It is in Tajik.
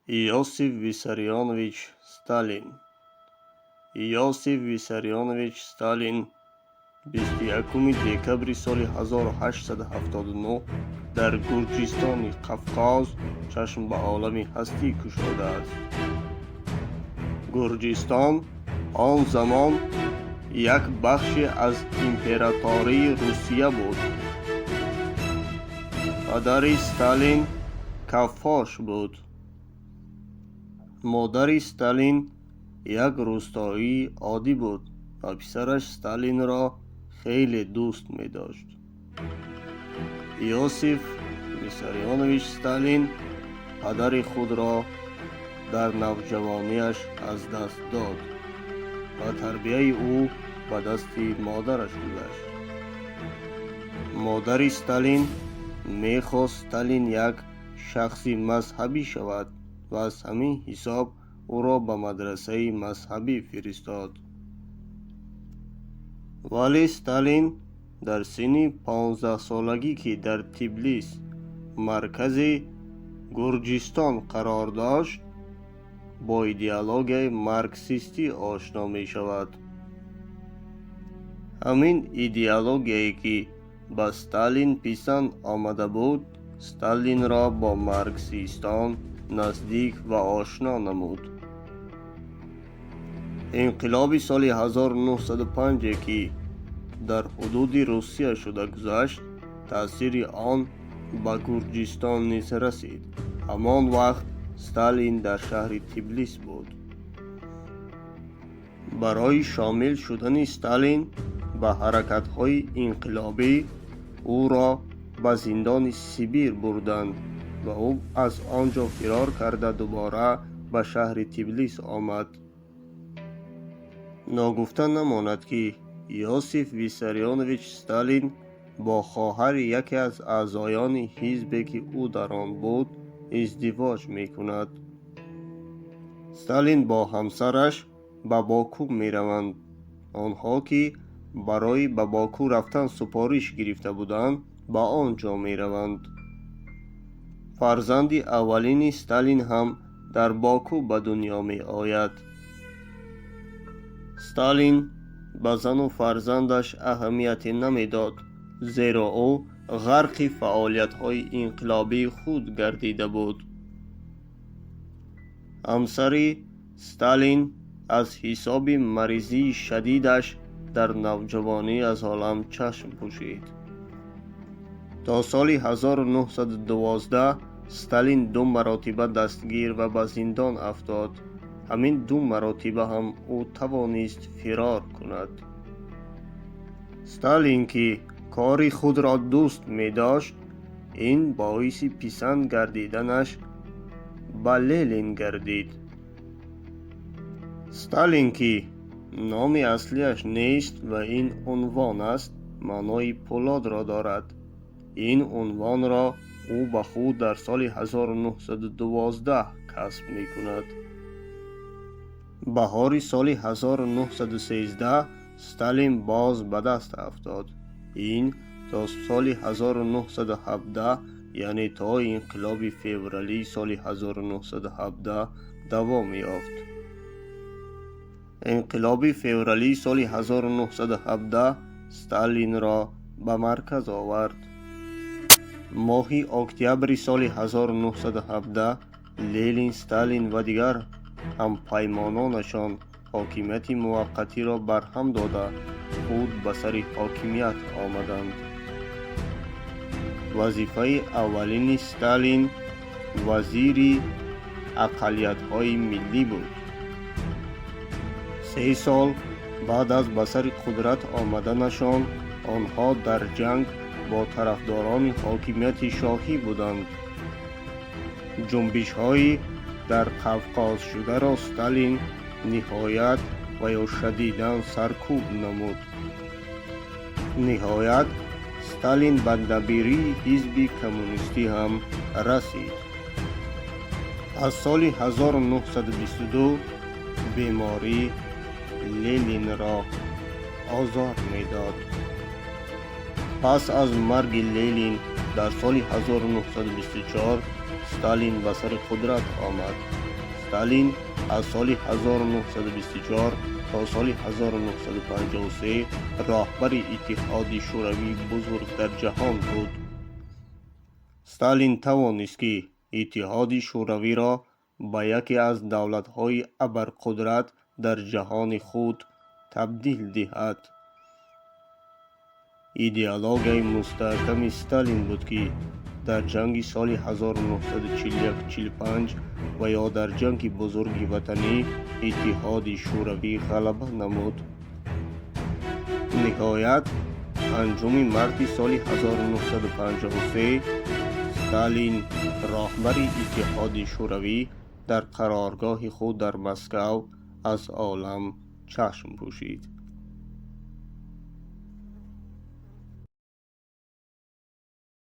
Иосиф Виссарионович Сталин. Иосиф Виссарионович Сталин 21 декабри соли 1879 дар Гурҷистони Қафқоз чашм ба олами ҳастӣ кушодааст. Гурҷистон он замон як бахше аз императории Русия буд. Падари Сталин каффош буд. Модари Сталин як рустоии оддӣ буд ва писараш Сталинро хеле дӯст медошт. Иосиф Виссарионович Сталин падари худро дар навҷавониаш аз даст дод ва тарбияи ӯ ба дасти модараш гузашт. Модари Сталин мехост Сталин як шахси мазҳабӣ шавад ва аз ҳамин ҳисоб ӯро ба мадрасаи мазҳабӣ фиристод. Вале Сталин дар синни 15-солагӣ, ки дар Тиблис, маркази Гурҷистон, қарор дошт, бо идеологияи марксистӣ ошно мешавад. Ҳамин идеологияе, ки ба Сталин писанд омада буд, Сталинро бо марксистон наздик ва ошно намуд. Инқилоби соли 1905, ки дар ҳудуди Русия шуда гузашт, таъсири он ба Гурҷистон низ расид. Ҳамон вақт Сталин дар шаҳри Тиблис буд. Барои шомил шудани Сталин ба ҳаракатҳои инқилобӣ ӯро ба зиндони Сибир бурданд ва ӯ аз он ҷо фирор карда, дубора ба шаҳри Тиблис омад. Ногуфта намонад, ки Иосиф Виссарионович Сталин бо хоҳари яке аз аъзоёни ҳизбе, ки ӯ дар он буд, издивоҷ мекунад. Сталин бо ҳамсараш ба Боку мераванд. Онҳо, ки барои ба Боку рафтан супориш гирифта буданд, ба он ҷо мераванд. Фарзанди аввалини Сталин ҳам дар Боку ба дунё меояд. Сталин ба зану фарзандаш аҳамияте намедод, зеро ӯ ғарқи фаъолиятҳои инқилобии худ гардида буд. Ҳамсари Сталин аз ҳисоби маризии шадидаш дар навҷавонӣ аз олам чашм пӯшид. То соли 1912 Сталин ду маротиба дастгир ва ба зиндон афтод. Ҳамин ду маротиба ҳам ӯ тавонист фирор кунад. Сталин, ки кори худро дӯст медошт, ин боиси писанд гардиданаш ба Ленин гардид. Сталин, ки номи аслиаш нест ва ин унвон аст, маънои пӯлодро дорад. Ин унвонро ӯ ба худ дар соли 1912 касб мекунад. Баҳори соли 1913 Сталин боз ба даст афтод. Ин то соли 1917, яъне то инқилоби февралии соли 1917 давом ёфт. Инқилоби февралии соли 1917 Сталинро ба марказ овард. Моҳи октябри соли 1917 Ленин, Сталин ва дигар ҳампаймононашон ҳокимияти муваққатиро барҳам дода, худ ба сари ҳокимият омаданд. Вазифаи аввалини Сталин вазири ақаллиятҳои миллӣ буд. 3 сол баъд аз ба сари қудрат омаданашон онҳо дар ҷанг бо тарафдорони ҳокимияти шоҳӣ буданд. Ҷунбишҳои дар Қавқоз шударо Сталин ниҳоят ва ё шадидан саркӯб намуд. Ниҳоят Сталин ба дабирии ҳизби коммунистӣ ҳам расид. Аз соли 1922 беморӣ Ленинро озор медод. Пас аз марги Ленин дар соли 1924. Сталин ба сари қудрат омад. Сталин аз соли 1924 то соли 1953 роҳбари Иттиҳоди Шӯравии бузург дар ҷаҳон буд. Сталин тавонист, ки Иттиҳоди Шӯравиро ба яке аз давлатҳои абарқудрат дар ҷаҳони худ табдил диҳад. Идеологияи мустаҳками Сталин буд, ки дар ҷанги соли 1941-45 ва ё дар Ҷанги Бузурги Ватанӣ Иттиҳоди Шӯравӣ ғалаба намуд. Ниҳоят, 5 марти соли 1953 Сталин, роҳбари Иттиҳоди Шӯравӣ, дар қароргоҳи худ дар Москав аз олам чашм пӯшид.